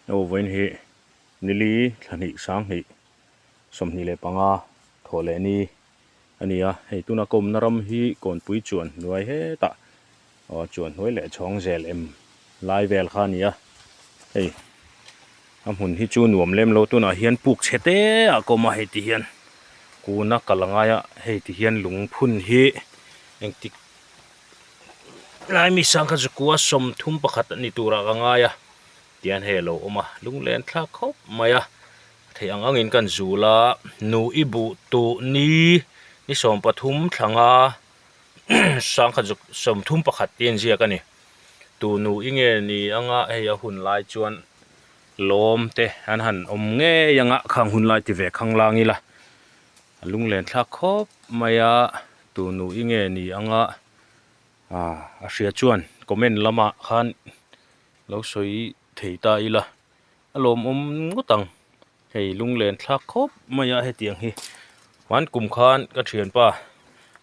Aw vawiin hi nili thla hnih sanghnih 25 thawh leh ni a ni a, hei tuna ka awmna ram hi kawnpui chuan hnuai hetah aw chuan hnuai leh chhawng zel em lai vel kha a ni a, hei a hmun hi chu nuam lem lo tunah hian puk chhe te ah ka awm a hei ti hian kuna kal a ngai a hei ti hian lungphun hi engtik Lai mi sangkhat zakua 31 a ni turah ka ngai a tihian hei a lo awm a lunglen thlak khawp mai a theih ang angin kan zul a nu i buh tuh ni ni 13 thlanga sangkhat 31 tih a inziak a ni tu nu i nge ni anga hei a hun lai chuan lawm te an han awm ngei anga khang hun lai ti ve khang lang ila a lunglen thlak khawp mai a tu nu i nge ni anga ah a hria chuan comment lamah khan lo sawi thei ta ila a lawmawm ngawt ang hei lunglen thlak khawp mai a hetiang hi hman kum khan ka thianpa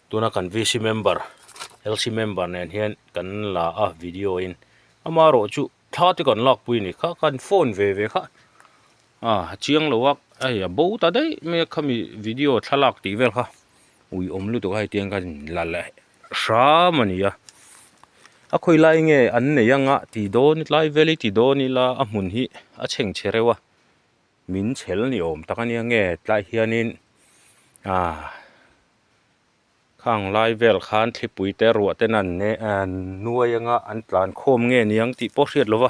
tuna kan V C member L C member nen hian kan la a video in amaherawh chu thla te kan lakpui a ni kha kan phone ve ve kha. A chiang lo a hei a bo ta daih mai a khami video thlalak tih vel kha ui awm lutuk a hei tiang khan la leh hram a ni a a khawi lai nge an nei anga ti dawn tlai vel hi ti dawn ila a hmun hi a chheng chhe reuh a min chhel ni awm tak a nia nge tlai hianin ah. Khang lai vel khan thlipui te ruah ten an ne an nuai anga an tlan khawm nge niang tih pawh hriat lova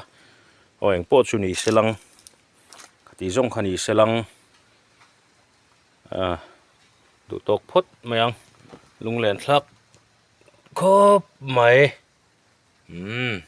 aw eng pawh chu ni se lang khati zawng kha ni se lang ah duh tawk phawt mai ang lunglen thlak khawp mai umm.